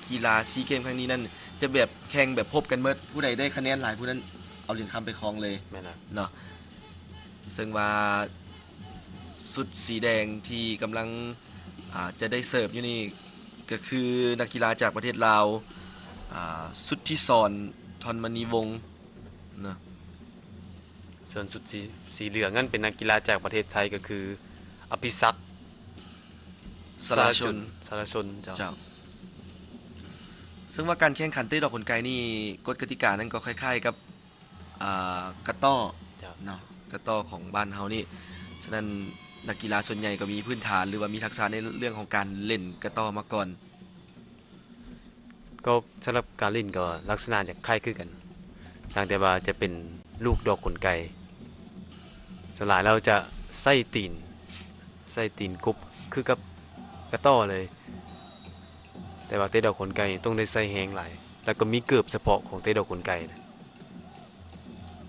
ກິລາຊີເກມຄັ້ງນີ້ນັ້ນ ຈະແບບແຂ່ງແບບພົບກັນໝົດ ຜູ້ໃດໄດ້ຄະແນນຫຼາຍຜູ້ນັ້ນເອົາຫຼຽນຄຳໄປຄອງເລີຍ ແມ່ນລະ ເນາະ. ເຊິ່ງວ່າຊຸດສີແດງທີ່ກຳລັງ ອ່າ ຈະໄດ້ເສີບຢູ່ນີ້ ກໍຄືນັກກິລາຈາກປະເທດລາວ ອ່າ ສຸດທິສອນ ທອນມະນີວົງ ເນາະ. ສ່ວນຊຸດສີ ສີເຫຼືອງນັ້ນເປັນນັກກິລາຈາກປະເທດໄທ ກໍຄື ອະພິສັກ ສາລະຊົນ ສາລະຊົນ ເຈົ້າ ເຈົ້າ. ເຊິ່ງວ່າການແຂ່ງຂັນເຕະດອກຂົນໄກ່ນີ້ ກົດກະຕິການັ້ນກໍຄ້າຍໆກັບ ອ່າ ກະຕໍ້ ເຈົ້າ ເນາະ ກະຕໍ້ຂອງບ້ານເຮົານີ້. ສະນັ້ນ ນັກກິລາສ່ວນໃຫຍ່ກໍມີພື້ນຖານ ຫຼືວ່າມີທັກສະໃນເລື່ອງຂອງການຫຼິ້ນກະຕໍ້ມາກ່ອນ. ກໍສຳລັບການຫຼິ້ນກໍລັກສະນະຈະຄ້າຍຄືກັນ ຕ່າງແຕ່ວ່າຈະເປັນລູກດອກຂົນໄກ່. ສ່ວນຫຼາຍລາວຈະໃຊ້ຕີນ ໃຊ້ຕີນກົບຄືກັບກະຕໍ້ເລີຍ, ແຕ່ວ່າເຕະດອກຂົນໄກ່ຕ້ອງໄດ້ໃຊ້ແຮງຫຼາຍ ແລ້ວກໍມີເກີບສະເພາະຂອງເຕະດອກຂົນໄກ່.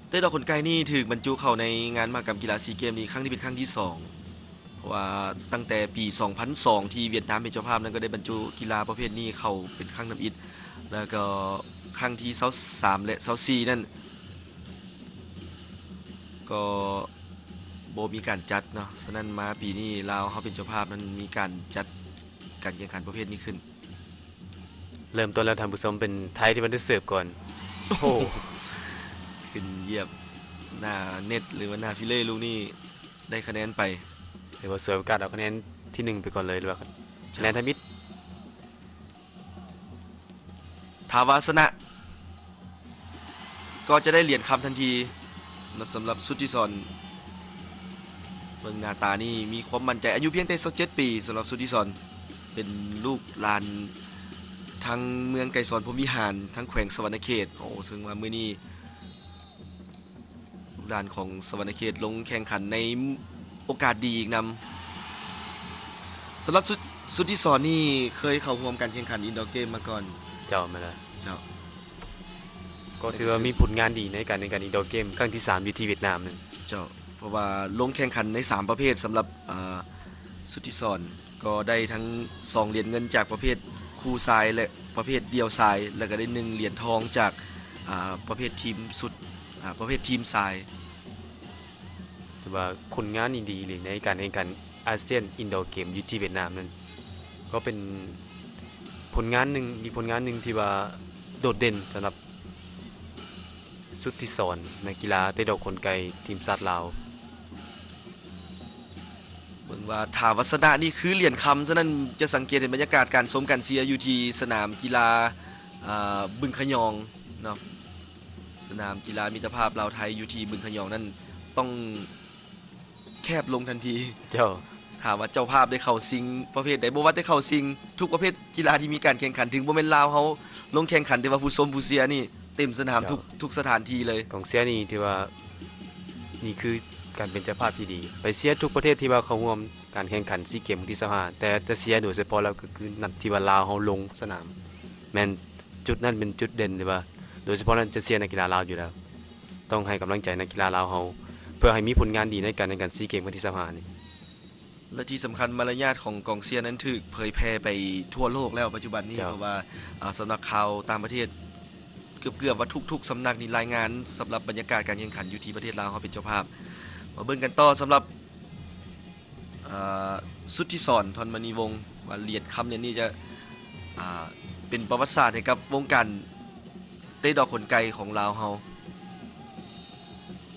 ເຕະດອກຂົນໄກ່ນີ້ຖືກບັນຈຸເຂົ້າໃນງານມະຫະກຳກິລາຊີເກມນີ້ຄັ້ງນີ້ເປັນຄັ້ງທີສອງ ເພາະວ່າຕັ້ງແຕ່ປີສອງພັນສອງ ທີ່ຫວຽດນາມເປັນເຈົ້າພາບນັ້ນ ກໍໄດ້ບັນຈຸກິລາປະເພດນີ້ເຂົ້າເປັນຄັ້ງທຳອິດ ແລ້ວກໍຄັ້ງທີຊາວສາມ ແລະ ຊາວສີ່ນັ້ນ ກໍບໍ່ມີການຈັດເນາະ. ສະນັ້ນມາປີນີ້ລາວເຮົາເປັນເຈົ້າພາບນັ້ນ ມີການຈັດການແຂ່ງຂັນປະເພດນີ້ຂຶ້ນ. ເລີ່ມຕົ້ນແລ້ວທ່ານຜູ້ຊົມ ເປັນໄທທີ່ມັນໄດ້ເສີບກ່ອນ. ໂອ້ ຂຶ້ນຢຽບໜ້າເນັດ ຫຼືວ່າໜ້າຟີເລ່ ລູກນີ້ໄດ້ຄະແນນໄປ. ຖືວ່າສວຍໂອກາດເອົາຄະແນນທີໜຶ່ງໄປກ່ອນເລີຍ ຫຼືວ່າຄະແນນທຳອິດ. ຖ້າວ່າຊະນະ ກໍຈະໄດ້ຫຼຽນຄຳທັນທີ. ແລະ ສຳລັບສຸດທິສອນ ເບິ່ງໜ້າຕານີ້ມີຄວາມໝັ້ນໃຈ. ອາຍຸພຽງແຕ່ຊາວເຈັດປີ ສຳລັບສຸດທິສອນ ເປັນລູກຫຼານທັງເມືອງໄກສອນພົມວິຫານ ທັງແຂວງສະຫວັນນະເຂດ. ໂອ້ ເຊິ່ງວ່າມື້ນີ້ ລູກຫຼານຂອງສະຫວັນນະເຂດລົງແຂ່ງຂັນໃນໂອກາດດີອີກນຳ. ສຳລັບສຸດ ສຸດທິສອນນີ້ເຄີຍເຂົ້າຮ່ວມການແຂ່ງຂັນອິນດໍເກມມາກ່ອນ. ເຈົ້າ ແມ່ນລະ ເຈົ້າ. ກໍຖືວ່າມີຜົນງານດີໃນການແຂ່ງຂັນອິນດໍເກມຄັ້ງທີສາມ ຢູ່ທີ່ຫວຽດນາມນັ້ນ. ເຈົ້າ ເພາະວ່າລົງແຂ່ງຂັນໃນສາມປະເພດ ສຳລັບ ອ່າ ສຸດທິສອນ ກໍໄດ້ທັງສອງຫຼຽນເງິນຈາກປະເພດຄູ່ຊາຍ ແລະ ປະເພດດ່ຽວຊາຍ ແລະ ກໍໄດ້ໜຶ່ງຫຼຽນທອງຈາກ ອ່າ ປະເພດທີມຊຸດ ອ່າ ປະເພດທີມຊາຍ. ຖືວ່າຜົນງານນີ້ດີເລີຍໃນການແຂ່ງຂັນອາຊຽນອິນດໍເກມຢູ່ທີ່ຫວຽດນາມນັ້ນ ກໍເປັນຜົນງານໜຶ່ງ ອີກຜົນງານໜຶ່ງທີ່ວ່າໂດດເດັ່ນສຳລັບ ສຸດທິສອນ ນັກກິລາເຕະດອກຂົນໄກ່ທີມຊາດລາວ. ເບິ່ງວ່າຖ້າວ່າຊະນະນີ້ຄືຫຼຽນຄຳ, ສະນັ້ນຈະສັງເກດເຫັນບັນຍາກາດການຊົມການເຊຍຢູ່ທີ່ສະໜາມກິລາ ອ່າ ບຶງຂະຫຍອງເນາະ. ສະໜາມກິລາມິດຕະພາບລາວໄທຢູ່ທີ່ບຶງຂະຫຍອງນັ້ນຕ້ອງ ແຄບລົງທັນທີ. ເຈົ້າ. ຖ້າວ່າເຈົ້າພາບໄດ້ເຂົ້າຊິງປະເພດໃດ, ບໍ່ວ່າແຕ່ເຂົ້າຊິງ, ທຸກປະເພດກິລາທີ່ມີການແຂ່ງຂັນ, ເຖິງບໍ່ແມ່ນລາວເຮົາລົງແຂ່ງຂັນ, ແຕ່ວ່າຜູ້ຊົມຜູ້ເຊຍນີ້ເຕັມສະໜາມ ເຈົ້າ ທຸກ ທຸກສະຖານທີ່ເລີຍ. ກອງເຊຍນີ້ຖືວ່າ ນີ້ຄືການເປັນເຈົ້າພາບທີ່ດີ, ໄປເຊຍທຸກປະເທດທີ່ວ່າເຂົ້າຮ່ວມການແຂ່ງຂັນຊີເກມຄັ້ງທີຊາວຫ້າ, ແຕ່ຈະເຊຍໂດຍສະເພາະແລ້ວກໍຄືນັດທີ່ວ່າລາວເຮົາລົງສະໜາມ, ແມ່ນຈຸດນັ້ນເປັນຈຸດເດັ່ນ ຫຼືວ່າໂດຍສະເພາະນັ້ນຈະເຊຍນັກກິລາລາວຢູ່ແລ້ວ. ຕ້ອງໃຫ້ກຳລັງໃຈນັກກິລາລາວເຮົາ ເພື່ອໃຫ້ມີຜົນງານດີໃນການແຂ່ງຂັນຊີເກມຄັ້ງທີຊາວຫ້ານີ້. ແລະ ທີ່ສຳຄັນ ມາລະຍາດຂອງກອງເຊຍນັ້ນຖືກເຜີຍແຜ່ໄປທົ່ວໂລກແລ້ວປັດຈຸບັນນີ້. ເຈົ້າ. ເພາະວ່າ ອ່າ ສຳນັກຂ່າວຕ່າງປະເທດເກືອບໆວ່າທຸກໆສຳນັກນີ້ລາຍງານສຳລັບບັນຍາກາດການແຂ່ງຂັນຢູ່ທີ່ປະເທດລາວເຮົາເປັນເຈົ້າພາບ. ມາເບິ່ງກັນຕໍ່ສຳລັບ ເອີ ສຸດທິສອນ ທອນມະນີວົງ ວ່າຫຼຽນຄຳຫຼຽນນີ້ຈະ ອ່າ ເປັນປະຫວັດສາດໃຫ້ກັບວົງການເຕະດອກຂົນໄກ່ຂອງລາວເຮົາ.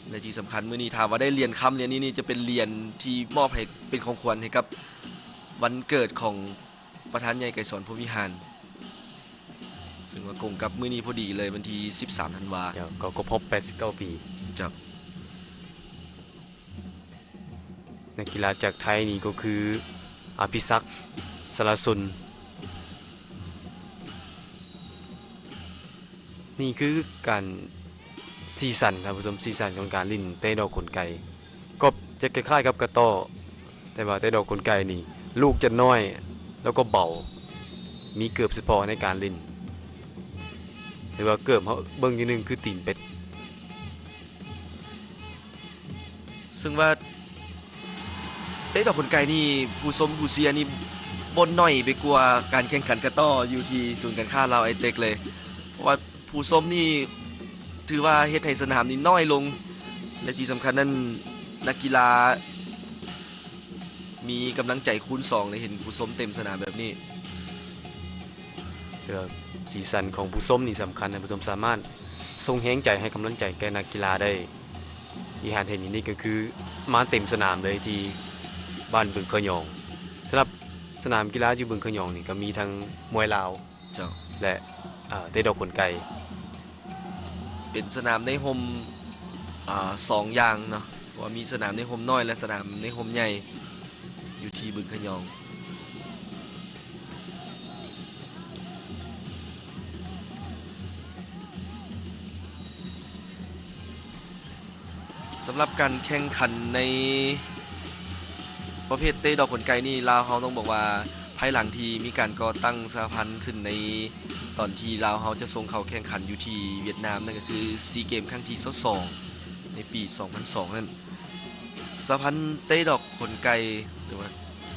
ແລະ ທີ່ສຳຄັນມື້ນີ້ ຖ້າວ່າໄດ້ຫຼຽນຄຳຫຼຽນນີ້ນີ້ ຈະເປັນຫຼຽນທີ່ມອບໃຫ້ເປັນຂອງຂວັນໃຫ້ກັບວັນເກີດຂອງປະທານໃຫຍ່ໄກສອນ ພົມວິຫານ ເຊິ່ງວ່າກົງກັບມື້ນີ້ພໍດີເລີຍ ວັນທີສິບສາມທັນວາ. ເຈົ້າ ກໍຄົບຮອບແປດສິບເກົ້າປີ. ເຈົ້າ. ນັກກິລາຈາກໄທນີ້ກໍຄື ອະພິສັກ ສາລະຊົນ. ນີ້ຄືການສີສັນ ທ່ານຜູ້ຊົມ, ສີສັນຂອງການຫຼິ້ນເຕະດອກຂົນໄກ່ ກໍຈະຄ້າຍໆກັບກະຕໍ້, ແຕ່ວ່າເຕະດອກຂົນໄກ່ນີ້ ລູກຈະນ້ອຍ ແລ້ວກໍເບົາ, ມີເກີບສະເພາະໃນການຫຼິ້ນ ຫຼືວ່າເກີບເຮົາເບິ່ງຢູ່ໜຶ່ງຄືຕີນເປັດ. ເຊິ່ງວ່າເຕະດອກຂົນໄກ່ນີ້ ຜູ້ຊົມຜູ້ເຊຍນີ້ ຄົນໜ້ອຍໄປກວ່າການແຂ່ງຂັນກະຕໍ້ຢູ່ທີ່ສູນການຄ້າລາວໄອເຕັກເລີຍ ເພາະວ່າຜູ້ຊົມນີ້ຖືວ່າເຮັດໃຫ້ສະໜາມນີ້ນ້ອຍລົງ ແລະທີ່ສຳຄັນນັ້ນ ນັກກິລາມີກຳລັງໃຈຄູນສອງ ໄດ້ເຫັນຜູ້ຊົມເຕັມສະໜາມແບບນີ້. ແຕ່ວ່າສີສັນຂອງຜູ້ຊົມນີ້ສຳຄັນນະ, ຜູ້ຊົມສາມາດສົ່ງແຮງໃຈໃຫ້ກຳລັງໃຈແກ່ນັກກິລາໄດ້. ທີ່ທ່ານເຫັນຢູ່ນີ້ກໍຄືມາເຕັມສະໜາມເລີຍທີ່ບ້ານບຶງຂະຫຍອງ. ສຳລັບສະໜາມກິລາຢູ່ບຶງຂະຫຍອງນີ້ກໍມີທັງມວຍລາວ ເຈົ້າ ແລະ ເອີ ເຕະດອກຂົນໄກ່ ເປັນສະໜາມໃນຮົ່ມ ອາ ສອງຢ່າງເນາະ ເພາະວ່າມີສະໜາມໃນຮົ່ມນ້ອຍ ແລະ ສະໜາມໃນຮົ່ມໃຫຍ່ ຢູ່ທີ່ບຶງຂະຫຍອງ. ສຳລັບການແຂ່ງຂັນໃນປະເພດເຕະດອກຂົນໄກ່ນີ້ ລາວເຮົາຕ້ອງບອກວ່າ ພາຍຫຼັງທີ່ມີການກໍ່ຕັ້ງສະຫະພັນຂຶ້ນໃນຕອນທີ່ລາວເຮົາຈະສົ່ງເຂົ້າແຂ່ງຂັນຢູ່ທີ່ຫວຽດນາມ ນັ້ນກໍຄືຊີເກມຄັ້ງທີຊາວສອງ ໃນປີສອງພັນສອງນັ້ນ ສະຫະພັນເຕະດອກຂົນໄກ່ ຫຼືວ່າ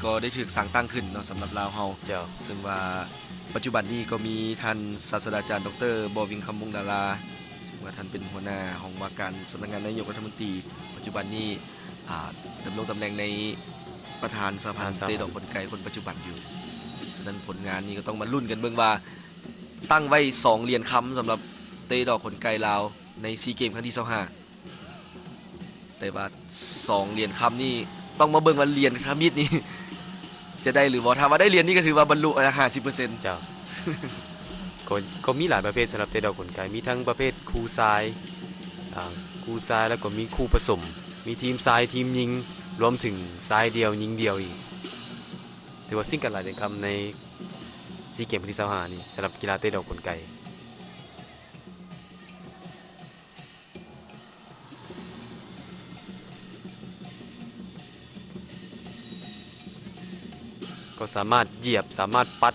ກໍໄດ້ຖືກສ້າງຕັ້ງຂຶ້ນເນາະ ສຳລັບລາວເຮົາ ເຈົ້າ ເຊິ່ງວ່າປັດຈຸບັນນີ້ກໍມີທ່ານສາດສະດາຈານ ດອກເຕີ ບໍວິງຄຳວົງດາລາ ເຊິ່ງວ່າທ່ານເປັນຫົວໜ້າຫ້ອງວ່າການສຳນັກງານນາຍົກລັດຖະມົນຕີ ປັດຈຸບັນນີ້ ອາ ດຳລົງຕຳແໜ່ງໃນປະທານສະຫະພັນ ປະທານສະຫະພັນ ເຕະດອກຂົນໄກ່ຄົນປັດຈຸບັນຢູ່. ສະນັ້ນຜົນງານນີ້ກໍຕ້ອງມາລຸ້ນກັນເບິ່ງວ່າ ຕັ້ງໄວ້ສອງຫຼຽນຄຳສຳລັບເຕະດອກຂົນໄກ່ລາວໃນຊີເກມຄັ້ງທີຊາວຫ້າ ແຕ່ວ່າສອງຫຼຽນຄຳນີ້ຕ້ອງມາເບິ່ງວ່າຫຼຽນທຳອິດນີ້ຈະໄດ້ຫຼືບໍ່. ຖ້າວ່າໄດ້ຫຼຽນນີ້ກໍຖືວ່າບັນລຸ ຫ້າສິບເປີເຊັນ ເຈົ້າ ກໍ ກໍມີຫຼາຍປະເພດສຳລັບເຕະດອກຂົນໄກ່ ມີທັງປະເພດຄູ່ຊາຍ ອ່າ ຄູ່ຊາຍ ແລ້ວກໍມີຄູ່ປະສົມ ມີທີມຊາຍ ທີມຍິງ ລວມເຖິງຊາຍດຽວ ຍິງດຽວອີກ. ຖືວ່າຊິງກັນຫຼາຍເດືອນຄຳໃນຊີເກມຄັ້ງທີຊາວຫ້ານີ້ ສຳລັບກິລາເຕະດອກຂົນໄກ່. ກໍສາມາດຢຽບ ສາມາດປັດ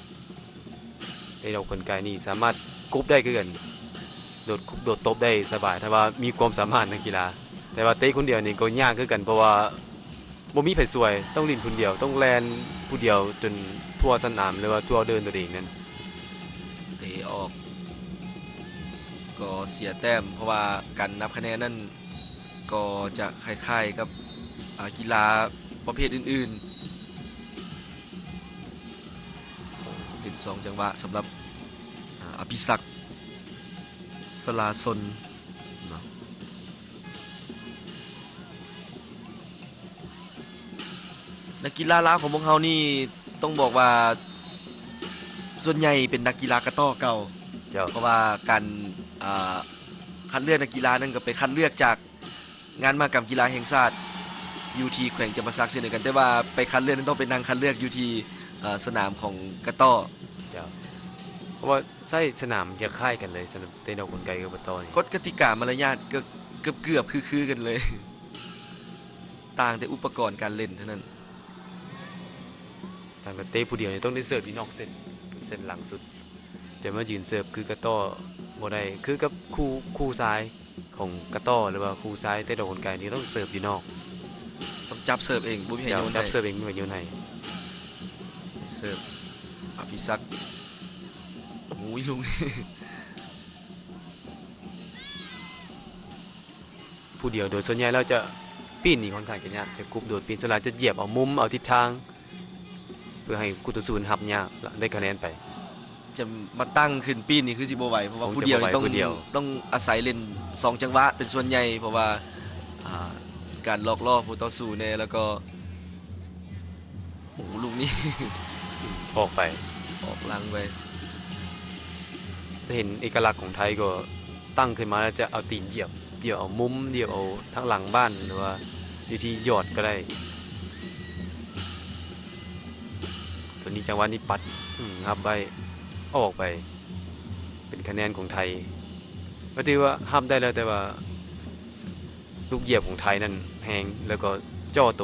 ເຕະດອກຂົນໄກ່ນີ້ສາມາດກົບໄດ້ຄືກັນ ໂດດ ໂດດຕົບໄດ້ສະບາຍ ຖ້າວ່າມີຄວາມສາມາດນັກກິລາ. ແຕ່ວ່າເຕະຄົນດຽວນີ້ກໍຍາກຄືກັນ ເພາະວ່າ ບໍ່ມີໃຜຊ່ວຍ ຕ້ອງຫຼິ້ນຜູ້ດຽວ ຕ້ອງແລ່ນຜູ້ດຽວຈົນທົ່ວສະໜາມ ຫຼືວ່າທົ່ວເດີ່ນຕົວເອງນັ້ນ. ເຕະອອກກໍເສຍແຕ້ມ ເພາະວ່າການນັບຄະແນນນັ້ນກໍຈະຄ້າຍໆກັບ ອາ ກິລາປະເພດອື່ນໆ. ເປັນສອງຈັງຫວະສຳລັບ ອາ ອະພິສັກ ສະລາຊົນເນາະ. ນັກກິລາລາວຂອງພວກເຮົານີ້ຕ້ອງບອກວ່າ ສ່ວນໃຫຍ່ເປັນນັກກິລາກະຕໍ້ເກົ່າ ເຈົ້າ ເພາະວ່າການ ເອີ ຄັດເລືອກນັກກິລານັ້ນກໍໄປຄັດເລືອກຈາກງານມະຫະກຳກິລາແຫ່ງຊາດ ຢູ່ທີ່ແຂວງຈຳປາສັກເຊັ່ນດຽວກັນ ແຕ່ວ່າໄປຄັດເລືອກນັ້ນຕ້ອງໄປນັ່ງຄັດເລືອກຢູ່ທີ່ ເອີ ສະໜາມຂອງກະຕໍ້ ເຈົ້າ ເພາະວ່າໃຊ້ສະໜາມຈະຄ້າຍກັນເລີຍ ສຳລັບເຕະດອກຂົນໄກ່ກັບກະຕໍ້ນີ້ ກົດກະຕິກາມາລະຍາດກໍເກືອບໆຄືໆກັນເລີຍ. ຕ່າງແຕ່ອຸປະກອນການຫຼິ້ນເທົ່ານັ້ນ. ການໄປເຕະຜູ້ດຽວນີ້ຕ້ອງໄດ້ເສີບຢູ່ນອກເສັ້ນ ເສັ້ນຫຼັງສຸດ. ຈະມາຢືນເສີບຄືກະຕໍ້ບໍ່ໄດ້. ຄືກັບຄູ່ ຄູ່ຊາຍຂອງກະຕໍ້ ຫຼືວ່າຄູ່ຊາຍເຕະດອກຂົນໄກ່ນີ້ຕ້ອງເສີບຢູ່ນອກ. ຕ້ອງຈັບເສີບເອງ ບໍ່ມີໃຜໂຍນໃຫ້. ຈັບເສີບເອງ ບໍ່ມີໃຜໂຍນໃຫ້. ເສີບ ອະພິສັກ ໂອ້ຍ ລູກນີ້. ຜູ້ດຽວໂດຍສ່ວນໃຫຍ່ແລ້ວຈະປີ້ນນີ້ຂ້ອນຂ້າງຈະຍາກ ຈະກຸບໂດດປີ້ນ ສ່ວນຫຼາຍຈະຢຽບເອົາມຸມ ເອົາທິດທາງ ເພື່ອໃຫ້ຄູ່ຕໍ່ສູ້ຮັບຍາກ ແລະ ໄດ້ຄະແນນໄປ. ຈະມາຕັ້ງຂຶ້ນປີ້ນນີ້ຄືຊິບໍ່ໄຫວ ເພາະວ່າຜູ້ດຽວນີ້ຕ້ອງ ຕ້ອງອາໄສຫຼິ້ນສອງຈັງຫວະເປັນສ່ວນໃຫຍ່ ເພາະວ່າ ອ່າ ການຫຼອກລໍ້ຄູ່ຕໍ່ສູ້ແດ່ ແລ້ວກໍ ໂອ້ ລູກນີ້ ອອກໄປ ອອກຫຼັງໄປ. ເຫັນເອກະລັກຂອງໄທກໍຕັ້ງຂຶ້ນມາແລ້ວຈະເອົາຕີນຢຽບ ຢຽບເອົາມຸມ ຢຽບເອົາທາງຫຼັງບ້ານ ຫຼືວ່າວິທີຢອດກໍໄດ້. ຕົວນີ້ຈັງຫວະນີ້ປັດ ອືມ ຮັບໄວ້ ອອກໄປ ເປັນຄະແນນຂອງໄທ. ກໍຖືວ່າຮັບໄດ້ແລ້ວ ແຕ່ວ່າ ລູກຢຽບຂອງໄທນັ້ນແຮງ ແລ້ວກໍຈໍ້ໂຕ